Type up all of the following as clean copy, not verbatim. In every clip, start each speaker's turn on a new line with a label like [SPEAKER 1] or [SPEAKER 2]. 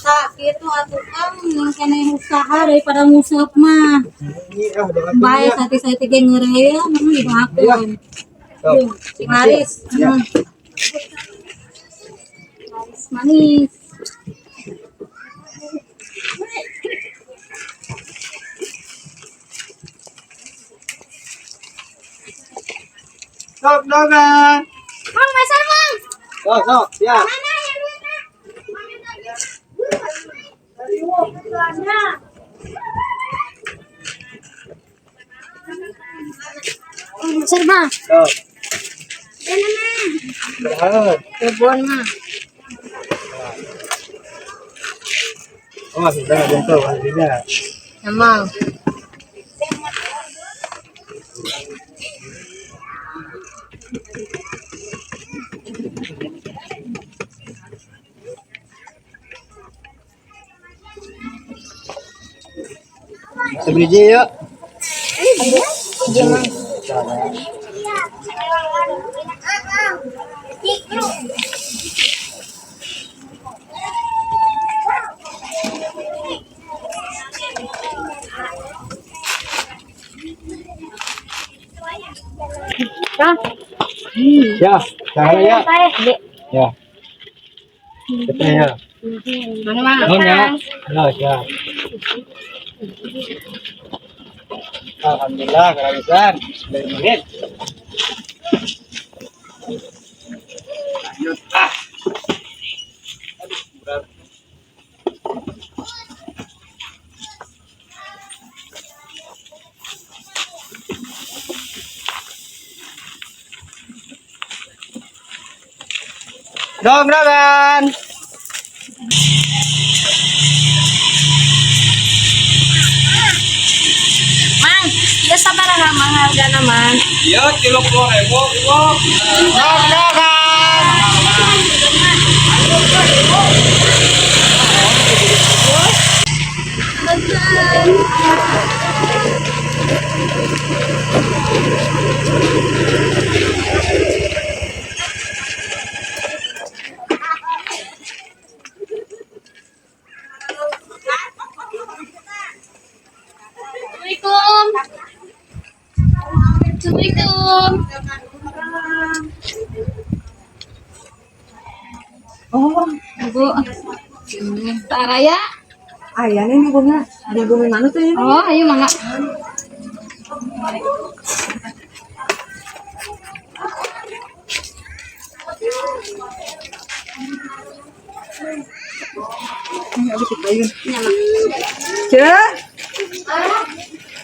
[SPEAKER 1] Tah, kitu atuh Kang, yang keneh usaha daripada nguseup mah. Bae saeutik-saeutik ge ngeureuyeuh mah didoakeun. Yeuh, sing laris. Laris manis.
[SPEAKER 2] Sok dogan.
[SPEAKER 1] Mang, meser, Mang.
[SPEAKER 2] Sok sok, siap.
[SPEAKER 1] Mana ya duitna? Meser, Mang.
[SPEAKER 2] Sok.
[SPEAKER 1] Dana, Mang.
[SPEAKER 2] Berat.
[SPEAKER 1] Telepon, Mang.
[SPEAKER 2] Oh, sudah jatuh hasilnya.
[SPEAKER 1] Emang.
[SPEAKER 2] Sebiji yuk.
[SPEAKER 1] Iya, Mang.
[SPEAKER 2] Ya, salah ya. Ya. Kita ya.
[SPEAKER 1] Mana, Mang?
[SPEAKER 2] Nuhun ya. Halo, siap. Alhamdulillah, kehabisan. 9 menit. Lanjut. Ah. Aduh, berat. Dong, dogan.
[SPEAKER 1] Mang, ieu sabaraha Mang hargana, Mang?
[SPEAKER 3] Iya, 30.000, Ibu.
[SPEAKER 2] Dong, dogan.
[SPEAKER 1] Assalamualaikum. Assalamualaikum.
[SPEAKER 4] Oh,
[SPEAKER 1] Ibu. Taraya.
[SPEAKER 4] Aya nih bunga. Ada bunga mana tuh ini?
[SPEAKER 1] Oh, ayo mangga.
[SPEAKER 4] Cek.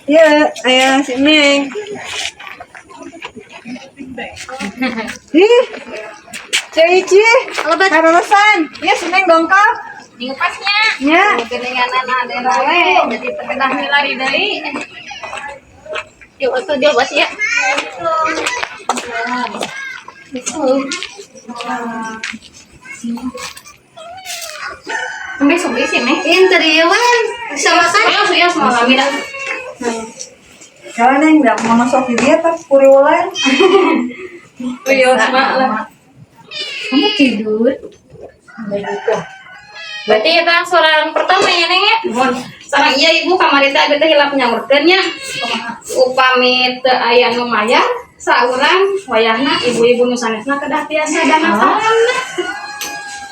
[SPEAKER 4] Iya, aya si Neng. Ih. Cek Ici. Harusan. Iya, si Neng dongkap.
[SPEAKER 1] Ngepasnya.
[SPEAKER 4] Ya.
[SPEAKER 1] Geninganan ada rawe, jadi terkedah milari deui. Yuk, atuh dia bos ya. Sampai subuh sih, Neng.
[SPEAKER 5] Interieuan bisa makan.
[SPEAKER 1] Ayo, suya semua kami dah.
[SPEAKER 4] Kalau Neng nggak mau masuk di dia pas kuriwulan.
[SPEAKER 1] Ayo, sama lah. Kamu tidur? Berarti kita seorang pertama ya, Neng ya? Sareng iya Ibu kamari teh abi teh hilap nyaurkeun nya. Upami teu aya nu mayar, saurang wayahna ibu-ibu nu sanesna kedah tiasa dana tangan.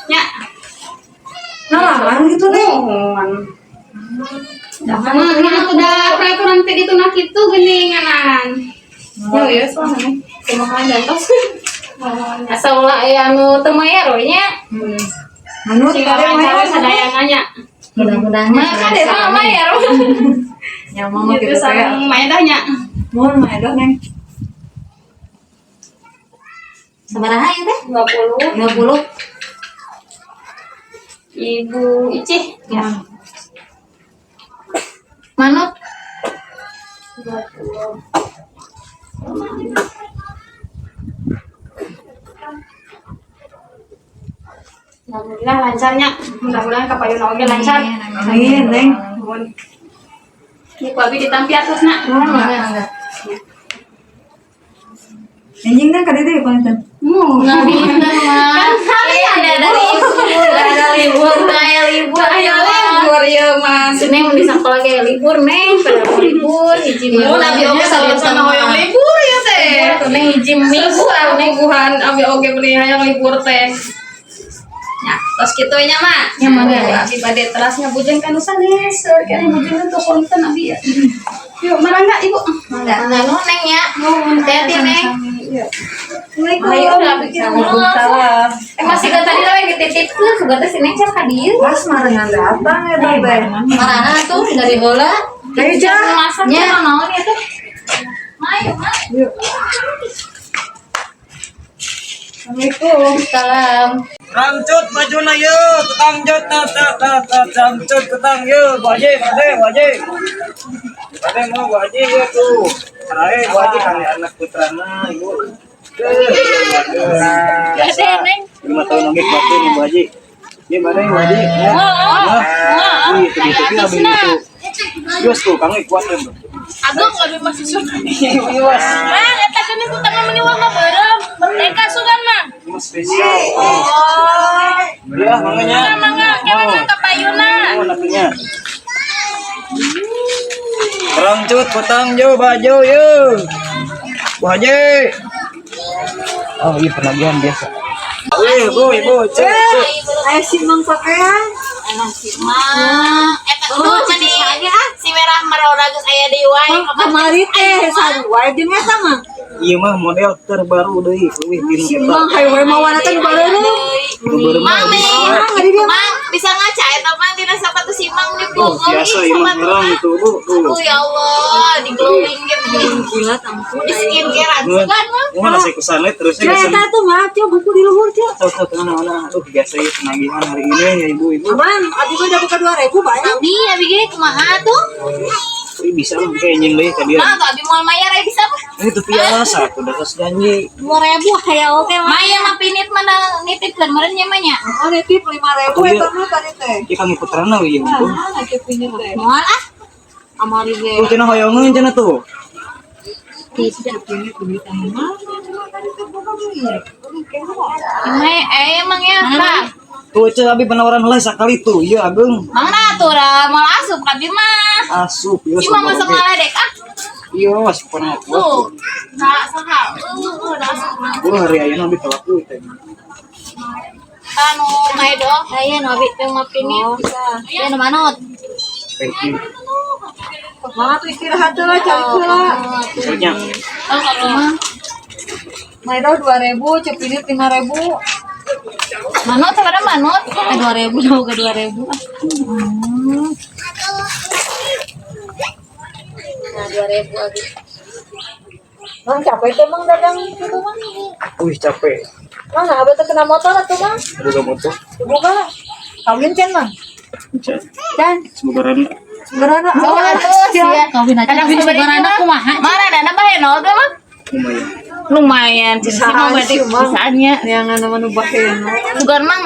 [SPEAKER 1] Nya.
[SPEAKER 4] Nah, lama gitu Neng.
[SPEAKER 1] Nuhun. Nah, nah, udah peraturan teh dituna kitu geuninganan. Yo ya soalnya kumaha jantos. Asal ulah aya nu teu mayar we nya.
[SPEAKER 4] Manut
[SPEAKER 1] Sing
[SPEAKER 4] kade
[SPEAKER 1] wawancara
[SPEAKER 4] mayar.
[SPEAKER 1] sadayana nya.
[SPEAKER 5] Mudah-mudahan
[SPEAKER 1] Mah kan mah mayar.
[SPEAKER 4] Ya mau
[SPEAKER 1] Gitu
[SPEAKER 4] gitu teh.
[SPEAKER 1] sareng maedahnya.
[SPEAKER 4] Mohon mayar Neng.
[SPEAKER 5] Sabaraha ya teh?
[SPEAKER 1] 20.
[SPEAKER 5] 20.
[SPEAKER 1] Ibu Icih ya.
[SPEAKER 5] Manut.
[SPEAKER 1] 20. Alhamdulillah lancarnya. Mudah-mudahan kapayun oge lancar.
[SPEAKER 4] Amin, Neng.
[SPEAKER 1] Nuhun. Ini ku abi ditampi atasna.
[SPEAKER 5] Enggak, enggak.
[SPEAKER 4] Anjing Neng kade deh pantan.
[SPEAKER 1] Nah,
[SPEAKER 5] Kan ada dari ibu. Libur, Neng, pada mau libur hiji
[SPEAKER 1] Mun abi oge sama-sama hoyong libur ya teh.
[SPEAKER 5] Libur, Neng, hiji minggu
[SPEAKER 1] Susah,
[SPEAKER 5] Neng.
[SPEAKER 1] puguhan abi oge beli hayang libur teh. Ya, tos kitu nya mah.
[SPEAKER 5] Ya, mangga.
[SPEAKER 1] Abi bade teras ngabujeng ka nu sanes, seueur keneh bujeng teu konten abi ya. Yuk, marangga Ibu.
[SPEAKER 5] Mangga. Mangga nuhun, Neng, ya.
[SPEAKER 1] Nuhun,
[SPEAKER 5] Hati-hati, Neng.
[SPEAKER 1] Iya.
[SPEAKER 4] Assalamualaikum. Waalaikumsalam.
[SPEAKER 5] Eh, masih ke tadi lah yang dititipkeun, sugan teh si Neng can ka dieu.
[SPEAKER 4] Mas marengan datang ya teh.
[SPEAKER 5] Marana tuh dari heula.
[SPEAKER 4] Ayo Jah.
[SPEAKER 5] Masak nya naon ya tuh? Mayu, Mak.
[SPEAKER 4] Yuk. Assalamualaikum.
[SPEAKER 5] Salam.
[SPEAKER 3] Rangcut maju na ye, ketang jut ta ta ta ta rangcut ketang ye, Bu Haji, bade, Bu Haji. Bade mau Bu Haji ye tuh. Arae Bu Haji kali anak putrana ibu. Biasa. 5 tahun lagi batu nih Bu Haji. Ini mana Bu Haji? Ya. Wih, itu itu itu itu. Yos tuh, kamu kuat kan?
[SPEAKER 6] Agung lebih masih suka.
[SPEAKER 3] Iwas.
[SPEAKER 6] Mang, eta geuning kutang meni warna beureum. Merdeka sugan, Mang.
[SPEAKER 3] Ini spesial. Ya, manganya.
[SPEAKER 6] Mangga, mangga, mangga ka payuna.
[SPEAKER 3] Oh, natunya. Rangcut petang jo baju yo. Bu Haji. Oh, iya penagihan biasa. Wih, Bu, Ibu, cek, cek.
[SPEAKER 4] Ayo si Mang pakaian.
[SPEAKER 6] Mang, eta kudu meni si merah marora geus aya deui wae.
[SPEAKER 4] Kamari teh sarua jeung eta mah.
[SPEAKER 3] Iya mah model terbaru deui, wih tinu
[SPEAKER 4] Si
[SPEAKER 3] eta.
[SPEAKER 4] Mang highway mawana teh bareureum.
[SPEAKER 3] Baru mah
[SPEAKER 6] Mang,
[SPEAKER 3] lebih
[SPEAKER 6] nih.
[SPEAKER 3] awet.
[SPEAKER 6] Mang, bisa ngaca eta mah tina sepatu si Mang di
[SPEAKER 3] Oh,
[SPEAKER 6] punggung
[SPEAKER 3] biasa iya mah merah itu, Bu. Tuh.
[SPEAKER 6] Aduh ya Allah, di glowing gitu.
[SPEAKER 4] Gila ampun.
[SPEAKER 6] Di skincare sugan, Mang.
[SPEAKER 3] Wah, nasi kesana terusnya
[SPEAKER 4] Cek
[SPEAKER 3] kesan.
[SPEAKER 4] eta tuh mah cek buku di luhur cek.
[SPEAKER 3] Tuh, tuh, tuh, mana, mana. Aduh, biasa ya penagihan hari ini ya, Ibu, Ibu.
[SPEAKER 4] Aman, abi mah udah buka 2000 bae.
[SPEAKER 6] Abi, abi ge kumaha tuh?
[SPEAKER 3] Wih, bisa lah kayak anjing deui ka dia.
[SPEAKER 6] Mang, tuh abi moal mayar aya bisa mah.
[SPEAKER 3] Ini tuh biasa, tuh udah terus janji.
[SPEAKER 5] 2000 aya oke, Mak.
[SPEAKER 6] Maya mah pinit mah da nitipkeun meureun nya mah nya.
[SPEAKER 4] Oh, nitip 5000 eta mah tadi teh.
[SPEAKER 3] Ieu kami putrana we ieu. Bu.
[SPEAKER 4] Nah, cek pinit teh.
[SPEAKER 6] Moal ah.
[SPEAKER 4] Amari ge.
[SPEAKER 3] Tuh cenah hoyongeun cenah tuh.
[SPEAKER 4] Cek pinit duit mah. Tadi teh boga duit.
[SPEAKER 6] Emang eh emang ya, Pak.
[SPEAKER 3] Tuh ceu abi penawaran heula sakali tuh. Ieu ageung.
[SPEAKER 6] Mang nah tuh dah moal asup abi mah.
[SPEAKER 3] Asup ieu.
[SPEAKER 6] Si mah masuk ngaledek ah.
[SPEAKER 3] Iya, asup pernah kuat.
[SPEAKER 6] Tuh. Nah, saha. Udah asup mah.
[SPEAKER 3] Buru hari ayeuna abi telaku teh.
[SPEAKER 6] Anu maedo.
[SPEAKER 5] Aya nu abi teh mah pinit. Aya nu manut.
[SPEAKER 3] Thank you.
[SPEAKER 4] Mama tuh istirahat heula cari heula.
[SPEAKER 3] Maksudnya
[SPEAKER 6] Oh, kalau mah.
[SPEAKER 4] Maido 2000, cek pinit 5000.
[SPEAKER 6] Manut sabaraha manut?
[SPEAKER 5] Eh 2000 jauh ke 2000. Nah, 2000 abi.
[SPEAKER 4] Mang capek teh Mang dagang gitu Mang.
[SPEAKER 3] wih capek.
[SPEAKER 4] Mang nah abah teh kena motor atuh Mang.
[SPEAKER 3] Boga motor.
[SPEAKER 4] Boga lah. Kawin can Mang.
[SPEAKER 3] Can.
[SPEAKER 4] Can.
[SPEAKER 3] Semoga rana.
[SPEAKER 4] Sebenarnya
[SPEAKER 6] Oh, terus ya.
[SPEAKER 5] Kawin aja
[SPEAKER 6] Kadang
[SPEAKER 5] kawin sebenarnya kumaha?
[SPEAKER 6] Mana dana baheno teh mah?
[SPEAKER 3] Lumayan.
[SPEAKER 6] Lumayan sih mah berarti
[SPEAKER 4] sih, Mang.
[SPEAKER 6] bisaannya.
[SPEAKER 4] Yang anu nu baheno.
[SPEAKER 6] Sugan mah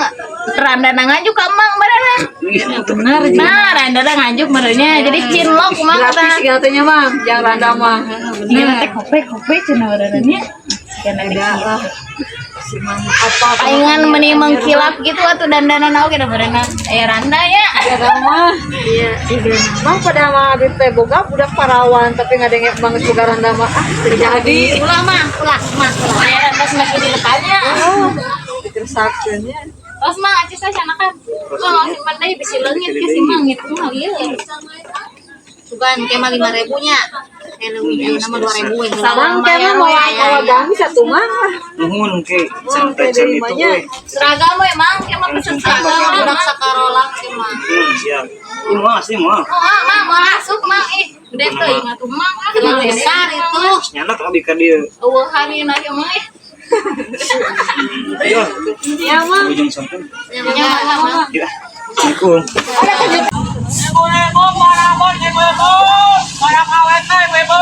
[SPEAKER 6] randa nganjuk ka mang barana.
[SPEAKER 3] Wih,
[SPEAKER 5] Bener.
[SPEAKER 6] Nah, randa nganjuk merenya. Jadi cinlok mang
[SPEAKER 4] Gratis
[SPEAKER 6] tah.
[SPEAKER 4] segala teh nya Mang, jangan randa mah.
[SPEAKER 6] Iya teh kope kope cenah barananya.
[SPEAKER 4] Beda lah. Si Mang apa
[SPEAKER 6] Palingan meni mengkilap gitu atuh dandanan oge da barana. Eh randa ya.
[SPEAKER 4] Beda mah. Iya. Mang pada mah abi teh boga budak parawan tapi ngadenge Mang geus boga randa mah ah teu jadi.
[SPEAKER 6] Ulah mah, ulah mah, ulah. Aya randa semakin di depannya.
[SPEAKER 4] Oh, dikersakkeun nya.
[SPEAKER 6] Terus mang acis saya canakan. Kalau simpan deui bisi leungit ke si mang gitu mah ieu.
[SPEAKER 5] Sugan ke mah 5000 nya. Eh leuwih ayeuna mah 2000 we.
[SPEAKER 4] Mang kayaknya mau mau gamis satu mang lah.
[SPEAKER 3] Nuhun ke
[SPEAKER 4] Mang,
[SPEAKER 3] sampai
[SPEAKER 4] kayak
[SPEAKER 3] can
[SPEAKER 4] dari
[SPEAKER 3] itu
[SPEAKER 4] mana?
[SPEAKER 3] we.
[SPEAKER 6] Seragam we mang, ke mah pesen seragam
[SPEAKER 5] Budak
[SPEAKER 6] mang.
[SPEAKER 5] sakarolang ke mah.
[SPEAKER 3] Siap. Ini mah asli mah.
[SPEAKER 6] Oh, ah, mang mau asup mang ih. Gede teuing atuh mang. Ah,
[SPEAKER 5] Terlalu besar itu.
[SPEAKER 3] Nyanak abi ka dieu.
[SPEAKER 6] Eueuhan ieu na ieu mah ih.
[SPEAKER 3] Iya.
[SPEAKER 4] Ya mang.
[SPEAKER 3] Ujung sampai.
[SPEAKER 5] Ya mah.
[SPEAKER 3] Ya. Assalamualaikum.
[SPEAKER 2] Ibu-ibu, parabon, ibu-ibu. Barang awet teh, ibu-ibu.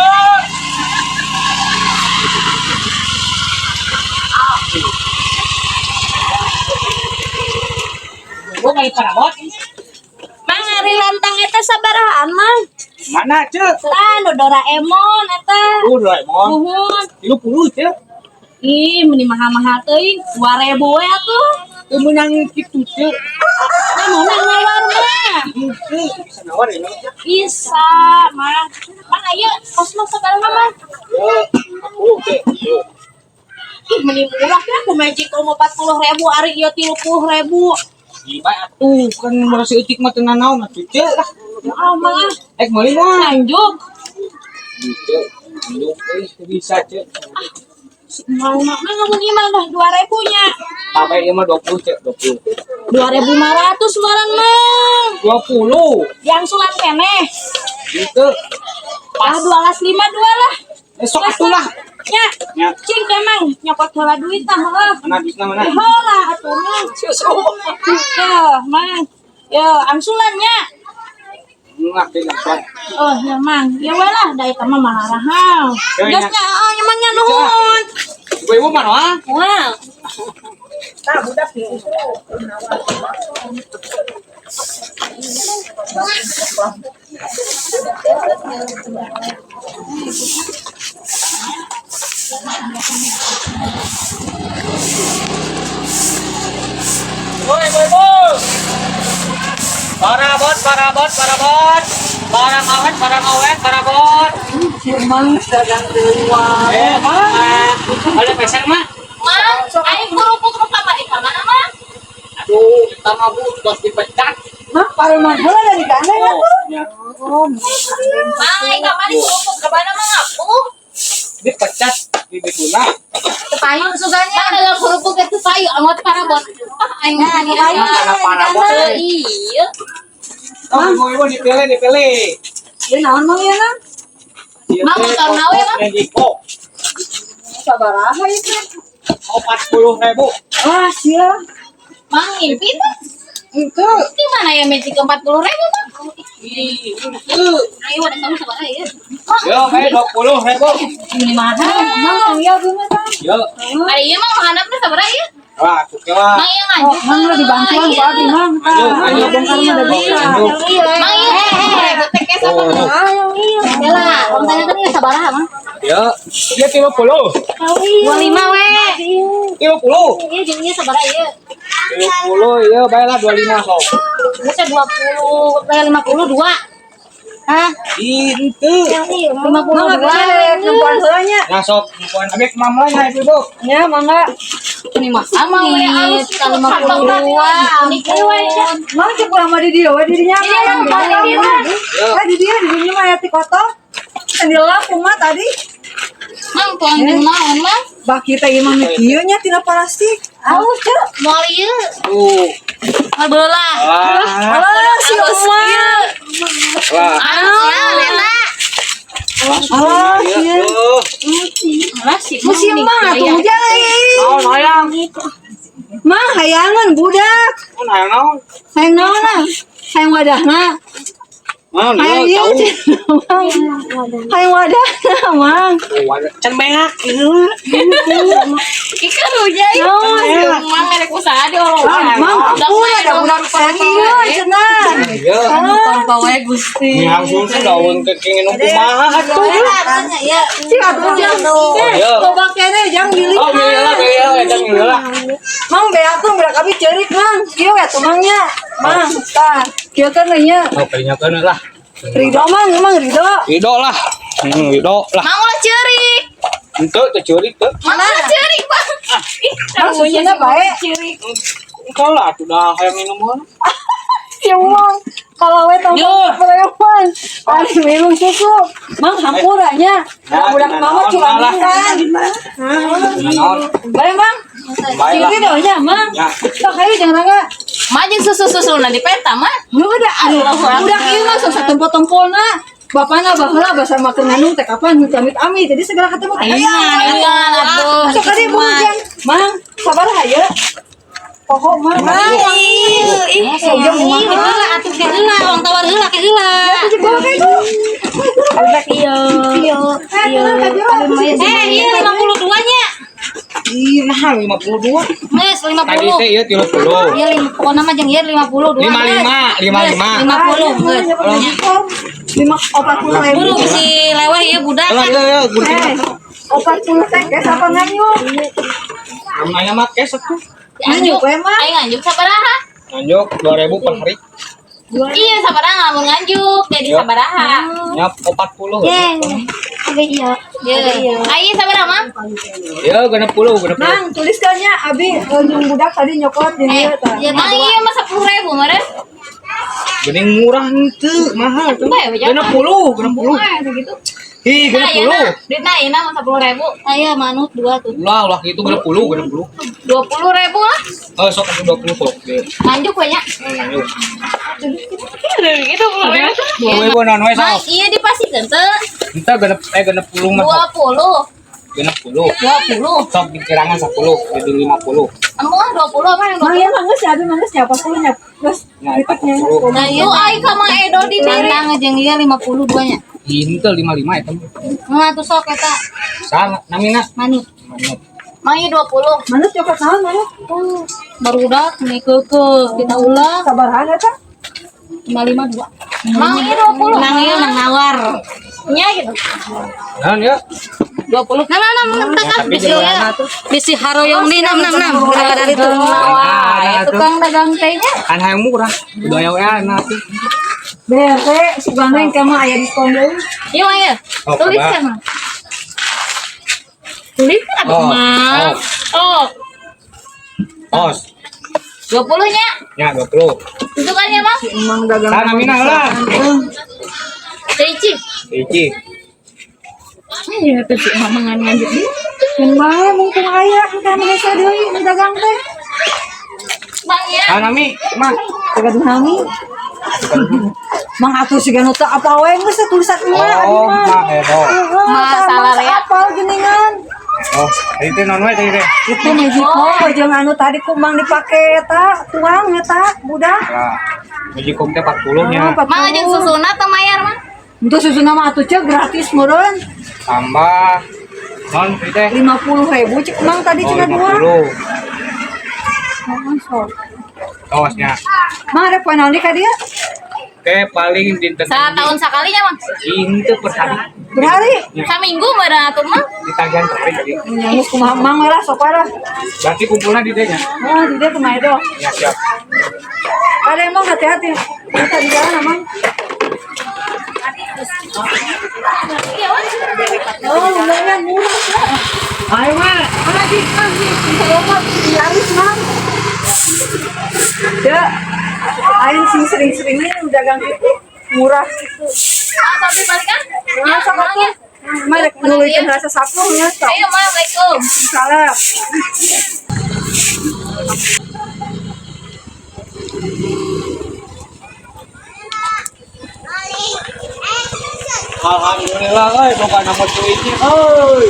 [SPEAKER 6] Mang ari lantang eta sabarahaan mang?
[SPEAKER 2] Mana, Cek?
[SPEAKER 6] Anu Doraemon eta.
[SPEAKER 2] Tuh, Doraemon.
[SPEAKER 6] Nuhun.
[SPEAKER 2] 30, Cek.
[SPEAKER 6] Ih, meni mahal-mahal teuing. 2000 we atuh.
[SPEAKER 2] Teu meunang kitu, Cek.
[SPEAKER 6] Nah, mau nang nawar mah.
[SPEAKER 2] Henteu, bisa nawar ya.
[SPEAKER 6] Bisa, Mang. Mang aya kos mah segala mah.
[SPEAKER 2] Yo, aku teh.
[SPEAKER 6] Ih, meni murah ya aku magic mau 40.000 ari ieu 30.000.
[SPEAKER 2] Ih, bae atuh kan merasa eutik mah teu nanaon atuh ceu lah.
[SPEAKER 6] Ah, Mang ah.
[SPEAKER 2] Eh, meuli mah.
[SPEAKER 6] Lanjut.
[SPEAKER 2] Ceu, lanjut euy, teu bisa ceu.
[SPEAKER 6] Mang mah ngomong ieu mah 2.000 nya.
[SPEAKER 2] Sampai ieu mah 20 ceu, 20.
[SPEAKER 6] 2.500 meureun Mang.
[SPEAKER 2] 20.
[SPEAKER 6] Diangsulan keneh.
[SPEAKER 2] Gitu.
[SPEAKER 6] Ah, 12.52 lah.
[SPEAKER 2] Esok atuh lah.
[SPEAKER 6] Nya.
[SPEAKER 2] Nya.
[SPEAKER 6] Cing teh Mang, nyokot heula duit tah heuh.
[SPEAKER 2] Mana duitna mana?
[SPEAKER 6] Heula atuh Mang.
[SPEAKER 2] Susu.
[SPEAKER 6] Yo, Mang. Yo, angsulan nya.
[SPEAKER 2] Ngak teh langsung.
[SPEAKER 6] Oh, ya Mang. Ya we lah, da eta mah malarahal.
[SPEAKER 2] Ya,
[SPEAKER 6] Geus nya, oh, nya Mang nya nuhun.
[SPEAKER 2] Ibu-ibu mana ah?
[SPEAKER 6] Wah.
[SPEAKER 2] Woi, ibu-ibu. Parabot, parabot, parabot. Barang awet, barang awet, parabot.
[SPEAKER 4] Si Mang dagang keluar.
[SPEAKER 2] Eh, Mak. Ada peser, Mak?
[SPEAKER 6] Mang, aing kerupuk nu kamari ka mana, Mang?
[SPEAKER 2] Aduh, kita mah Bu, tos dipecat.
[SPEAKER 4] Mang paruman heula dari kana ya
[SPEAKER 2] Oh,
[SPEAKER 4] tuh.
[SPEAKER 2] ya.
[SPEAKER 4] Oh,
[SPEAKER 6] Mang, aing kamari kerupuk ka mana Mang aku?
[SPEAKER 2] Dipecat di bituna.
[SPEAKER 5] Tepayu suganya.
[SPEAKER 6] Mang dagang kerupuk ge teu payu angot parabot. Ah, aing mah ni
[SPEAKER 4] Tepayu.
[SPEAKER 2] Karena parabot. eh.
[SPEAKER 6] Iya.
[SPEAKER 2] Oh, ibu-ibu dipilih, dipilih.
[SPEAKER 4] Ieu naon Mang ieu Nang?
[SPEAKER 2] Ieu
[SPEAKER 6] Mang,
[SPEAKER 2] teh
[SPEAKER 6] motor nawe, Mang?
[SPEAKER 2] Mexico.
[SPEAKER 4] Sabaraha ieu teh?
[SPEAKER 2] 40.000.
[SPEAKER 4] Ah, sia.
[SPEAKER 6] Mang ngimpi teh.
[SPEAKER 4] Itu
[SPEAKER 6] Di mana ya magic 40.000, Mang?
[SPEAKER 2] Ih, itu.
[SPEAKER 5] Ayo ada kamu sabaraha ya.
[SPEAKER 2] Yo, kayak 20.000.
[SPEAKER 5] Ini mahal.
[SPEAKER 4] Mang yang ieu abdi mah tah.
[SPEAKER 2] Yo.
[SPEAKER 6] Ari ieu mah mahanap teh sabaraha ieu?
[SPEAKER 2] Wah, tuh lah.
[SPEAKER 6] Mang ieu nganjuk.
[SPEAKER 4] Mang lah dibantuan ku abdi Mang.
[SPEAKER 2] Lanjut, lanjut.
[SPEAKER 4] Bongkar mah udah bisa.
[SPEAKER 2] Lanjut.
[SPEAKER 6] Mang ieu 10.000 teh ke
[SPEAKER 2] Oh,
[SPEAKER 5] Ya lah, orang tanya kan ieu sabaraha, Mang.
[SPEAKER 2] yo. Iya 30.
[SPEAKER 5] 25 we.
[SPEAKER 2] 30.
[SPEAKER 5] Iya jeung ieu sabaraha ieu?
[SPEAKER 2] 30, iya baiklah 25 sok.
[SPEAKER 5] Geus 20, 52. Hah?
[SPEAKER 2] Itu.
[SPEAKER 4] Mang abdi
[SPEAKER 5] 52.
[SPEAKER 4] teh nempoan heula nya.
[SPEAKER 2] Nah sok, bukan abek mamlanya ibu-ibu.
[SPEAKER 4] Nya mangga.
[SPEAKER 5] Ini mah
[SPEAKER 6] Sama we alus
[SPEAKER 5] Amit, 52. Ampun.
[SPEAKER 4] Mang cek urang mah di dieu we di dinya.
[SPEAKER 6] Iya, Mang, di dieu.
[SPEAKER 4] Eh di dieu di dinya mah aya ti kotor. Can dilap kumaha tadi?
[SPEAKER 6] Mang tuang jeung naon, Mang?
[SPEAKER 4] Baki teh ieu mah kieu nya tina plastik. Alus ceu.
[SPEAKER 5] Moal ieu.
[SPEAKER 2] Tuh.
[SPEAKER 5] Moal beulah.
[SPEAKER 2] Wah.
[SPEAKER 4] Alah si Oma.
[SPEAKER 2] Wah.
[SPEAKER 6] Alus ya, eta.
[SPEAKER 4] Alah
[SPEAKER 2] Iya,
[SPEAKER 4] sia.
[SPEAKER 2] tuh.
[SPEAKER 6] Alah si
[SPEAKER 4] Musim
[SPEAKER 6] Mang
[SPEAKER 4] mah
[SPEAKER 6] nih,
[SPEAKER 4] atuh jai.
[SPEAKER 2] Naon hayang?
[SPEAKER 4] Mang hayangan budak.
[SPEAKER 2] Naon hayang naon?
[SPEAKER 4] Hayang naon ah? Hayang wadahna.
[SPEAKER 2] Naon
[SPEAKER 4] Hayang
[SPEAKER 2] ieu
[SPEAKER 4] ieu
[SPEAKER 2] tahu.
[SPEAKER 4] cenah, Mang. Hayang wadahna, Mang.
[SPEAKER 2] Oh, wadah. Can beak ieu.
[SPEAKER 1] Ikan rujai.
[SPEAKER 4] Naon?
[SPEAKER 1] Mang erek usaha di orang.
[SPEAKER 4] Mang ampun ada budak sayang ieu cenah.
[SPEAKER 2] Iya.
[SPEAKER 4] Tanpa wae Gusti.
[SPEAKER 2] Ini langsung sih daun kekingin kumaha atuh.
[SPEAKER 5] Rasanya ya.
[SPEAKER 4] Cik atuh jang.
[SPEAKER 2] Iya.
[SPEAKER 4] Loba kene jang milih.
[SPEAKER 2] Oh, milih lah, milih lah, jang milih lah.
[SPEAKER 4] Mang beak tuh budak abi ceurik Mang. Kieu we atuh Mang nya. Mang, tah. Kieu kan we nya.
[SPEAKER 2] Oh, kayaknya kan lah.
[SPEAKER 4] Ridho Mang, Mang ridho.
[SPEAKER 2] Ridho lah. Ridho lah.
[SPEAKER 6] Mang ulah ceurik.
[SPEAKER 2] Ente teu ceurik teu.
[SPEAKER 6] Mang ulah ceurik, Bang.
[SPEAKER 1] Ih,
[SPEAKER 4] Mang susuna bae.
[SPEAKER 1] Ceurik.
[SPEAKER 2] Engkau lah atuh dah hayang minum heula.
[SPEAKER 4] Si Mang, kalau we tong preman. Ari minum susu. Mang hampura nya.
[SPEAKER 2] Ya,
[SPEAKER 4] Budak
[SPEAKER 2] tidak
[SPEAKER 4] mama
[SPEAKER 2] naon
[SPEAKER 4] cuma
[SPEAKER 2] lah.
[SPEAKER 4] kan.
[SPEAKER 2] Naon?
[SPEAKER 4] Bae Mang.
[SPEAKER 2] Bae lah.
[SPEAKER 4] Ciri dong nya, Mang.
[SPEAKER 2] Ya.
[SPEAKER 4] Sok hayu jangan rangga.
[SPEAKER 6] Mang jeung susu-susuna di peta, Mang.
[SPEAKER 4] Udah, aduh, budak ieu mah sok satempo-tempolna. Bapana baheula basa mah keur ngandung teh kapan amit-amit. Jadi segera ketemu.
[SPEAKER 6] Ayo, atuh.
[SPEAKER 4] Sok kali bujang. Mang, sabar hayu. Pokok mang.
[SPEAKER 5] Mang, ih,
[SPEAKER 4] Ujung kumaha?
[SPEAKER 5] heula atuh ke heula, urang tawar heula ke heula.
[SPEAKER 4] Iya.
[SPEAKER 5] Iya. Eh, iya 52 nya.
[SPEAKER 2] Ih, mahal 52.
[SPEAKER 5] Geus
[SPEAKER 2] Tadi
[SPEAKER 5] 50.
[SPEAKER 2] teh ieu 30.
[SPEAKER 5] Iya, pokokna mah jeung ieu 52.
[SPEAKER 2] 55, 55.
[SPEAKER 5] 50 geus.
[SPEAKER 4] 5 40 ribu.
[SPEAKER 5] Buru si leweh ieu budak.
[SPEAKER 2] Lah, iya, iya, gunting.
[SPEAKER 4] Eh, 40 teh cash apa nganyuk?
[SPEAKER 2] Namanya mah cash atuh.
[SPEAKER 4] Nganyuk we mah.
[SPEAKER 6] Aing nganjuk sabaraha?
[SPEAKER 2] Nganjuk 2000 per hari.
[SPEAKER 6] Iya, sabaraha lamun nganjuk jadi
[SPEAKER 3] Ya.
[SPEAKER 6] sabaraha.
[SPEAKER 3] Nya 40.
[SPEAKER 5] Ye. Abi iya.
[SPEAKER 6] Ye. Ayo sabaraha Mang?
[SPEAKER 3] Ya 60, 60.
[SPEAKER 4] Mang, tuliskan nya abi jeung budak tadi nyokot di dieu tah.
[SPEAKER 5] Iya,
[SPEAKER 6] Mang iya mah 10.000 meureun.
[SPEAKER 3] Geuning murah henteu, mahal tuh.
[SPEAKER 6] Enggak ya,
[SPEAKER 3] 60, 60.
[SPEAKER 1] Eh, segitu.
[SPEAKER 3] Ih,
[SPEAKER 6] Nah,
[SPEAKER 3] 60.
[SPEAKER 6] ayeuna, duitna ayeuna mah 10.000.
[SPEAKER 5] Aya manut dua tuh.
[SPEAKER 3] Ulah, ulah gitu 60, 60.
[SPEAKER 6] 20.000 lah.
[SPEAKER 3] Oh, sok atuh 20 sok.
[SPEAKER 6] Nganjuk we nya.
[SPEAKER 3] Nganjuk.
[SPEAKER 6] Gitu 20.000.
[SPEAKER 3] Dua ribu naon we
[SPEAKER 6] Mang
[SPEAKER 3] sok.
[SPEAKER 6] iya dipasikeun teu.
[SPEAKER 3] Entah genep 60 mah sok.
[SPEAKER 6] 20.
[SPEAKER 3] 60.
[SPEAKER 6] 20.
[SPEAKER 3] Sok dikurangan 10 jadi 50.
[SPEAKER 6] Embung ah 20 apa yang
[SPEAKER 4] Mang
[SPEAKER 6] 20?
[SPEAKER 4] iya mang geus ya abi mang geus nya 40 nya. Geus
[SPEAKER 3] Nah,
[SPEAKER 4] berikutnya.
[SPEAKER 3] 40.
[SPEAKER 5] Nah, iya
[SPEAKER 6] Tuh ai ka Mang Edo di diri.
[SPEAKER 5] Tantang jeung ieu 50 duanya.
[SPEAKER 3] Henteu 55 eta mah.
[SPEAKER 5] Nah, tuh sok eta
[SPEAKER 3] Sama namina.
[SPEAKER 5] manut.
[SPEAKER 3] Manut.
[SPEAKER 6] Mang ieu 20.
[SPEAKER 4] Manut nyokot naon manut?
[SPEAKER 5] Tuh, barudak nih keukeuh kita ulah
[SPEAKER 4] Sabaraha eta?
[SPEAKER 5] 55 dua.
[SPEAKER 6] Mang ieu 20.
[SPEAKER 5] Nang ieu nang nawar.
[SPEAKER 6] Nya gitu.
[SPEAKER 3] Naon ya?
[SPEAKER 6] 20.
[SPEAKER 5] Nah, nah, nah, nah, nah,
[SPEAKER 3] Tapi
[SPEAKER 5] bisi
[SPEAKER 3] jualan tuh.
[SPEAKER 5] bisi haroyong nih nam nam nam gerak dari itu.
[SPEAKER 6] Wah, tukang dagang teh nya.
[SPEAKER 3] Kan hayang murah. Udah aya we na tuh.
[SPEAKER 4] Bere sugana yang kamu aya diskon deui.
[SPEAKER 6] Iya, Mang ya.
[SPEAKER 3] Oh,
[SPEAKER 6] Tuliskan,
[SPEAKER 3] coba.
[SPEAKER 6] Mang. Tuliskan atuh,
[SPEAKER 3] Oh,
[SPEAKER 6] Mang. Oh,
[SPEAKER 3] Os.
[SPEAKER 6] 20 nya.
[SPEAKER 3] Ya 20.
[SPEAKER 6] Itu kan ya, Mang?
[SPEAKER 4] Emang dagang.
[SPEAKER 3] Sana mina lah.
[SPEAKER 6] Ceici.
[SPEAKER 3] Hiji.
[SPEAKER 1] Iya, tuh si Mama ngan nganjuk dia.
[SPEAKER 4] Mun bae mumpung aya engke nu hese deui nu dagang teh.
[SPEAKER 6] Mang ya.
[SPEAKER 3] Sana mi, mah.
[SPEAKER 4] Gaduh nami. Mang atuh siga nu teu apa we geus teh tulisan emak abi
[SPEAKER 3] Oh,
[SPEAKER 4] mah.
[SPEAKER 3] mah edo.
[SPEAKER 4] Heeh,
[SPEAKER 6] Masalah
[SPEAKER 4] tah,
[SPEAKER 6] rea.
[SPEAKER 4] Apal geuningan.
[SPEAKER 3] Oh, tadi teh naon we tadi teh?
[SPEAKER 4] Itu Magic jeung anu tadi ku Mang dipake eta tuang eta budak.
[SPEAKER 3] Lah, Magicom teh 40 nya.
[SPEAKER 4] Oh,
[SPEAKER 6] Mang jeung susuna teu mayar, Mang.
[SPEAKER 4] Untuk susuna mah atuh cek gratis meureun.
[SPEAKER 3] Tambah naon tadi teh?
[SPEAKER 4] 50.000 cek Mang tadi
[SPEAKER 3] Oh,
[SPEAKER 4] cenah dua.
[SPEAKER 3] 50.
[SPEAKER 4] Heeh, sok.
[SPEAKER 3] Tosnya.
[SPEAKER 4] Mang ada poe naon deui ka dieu?
[SPEAKER 3] Teh paling dinten
[SPEAKER 6] Setahun sakalinya, Mang.
[SPEAKER 3] Henteu per hari.
[SPEAKER 4] Berhari.
[SPEAKER 6] Saminggu meureun atuh, Mang.
[SPEAKER 3] Ditagihan per hari jadi.
[SPEAKER 4] Nyangus kumaha Mang we lah sok we lah.
[SPEAKER 3] Berarti kumpulna di teh nya.
[SPEAKER 4] Oh, di dieu kumaha edo.
[SPEAKER 3] Ya siap.
[SPEAKER 4] Ada emang hati-hati. Kita di jalan emang.
[SPEAKER 6] Iya, Mang.
[SPEAKER 4] Oh, lumayan murah ya.
[SPEAKER 3] Ayo, Mak.
[SPEAKER 4] Mana sih, Mang? Bisa lompat nyaris, Mang. Ya, aing sing sering-seringnya dagang itu murah gitu.
[SPEAKER 6] Ah, tapi balik ah.
[SPEAKER 4] Nah, sok atuh. Mah rek nuluykeun rasa sapuh nya sok.
[SPEAKER 6] Ayo, Mang. Assalamualaikum.
[SPEAKER 4] Salam.
[SPEAKER 3] Alhamdulillah euy boga nomor duitnya euy.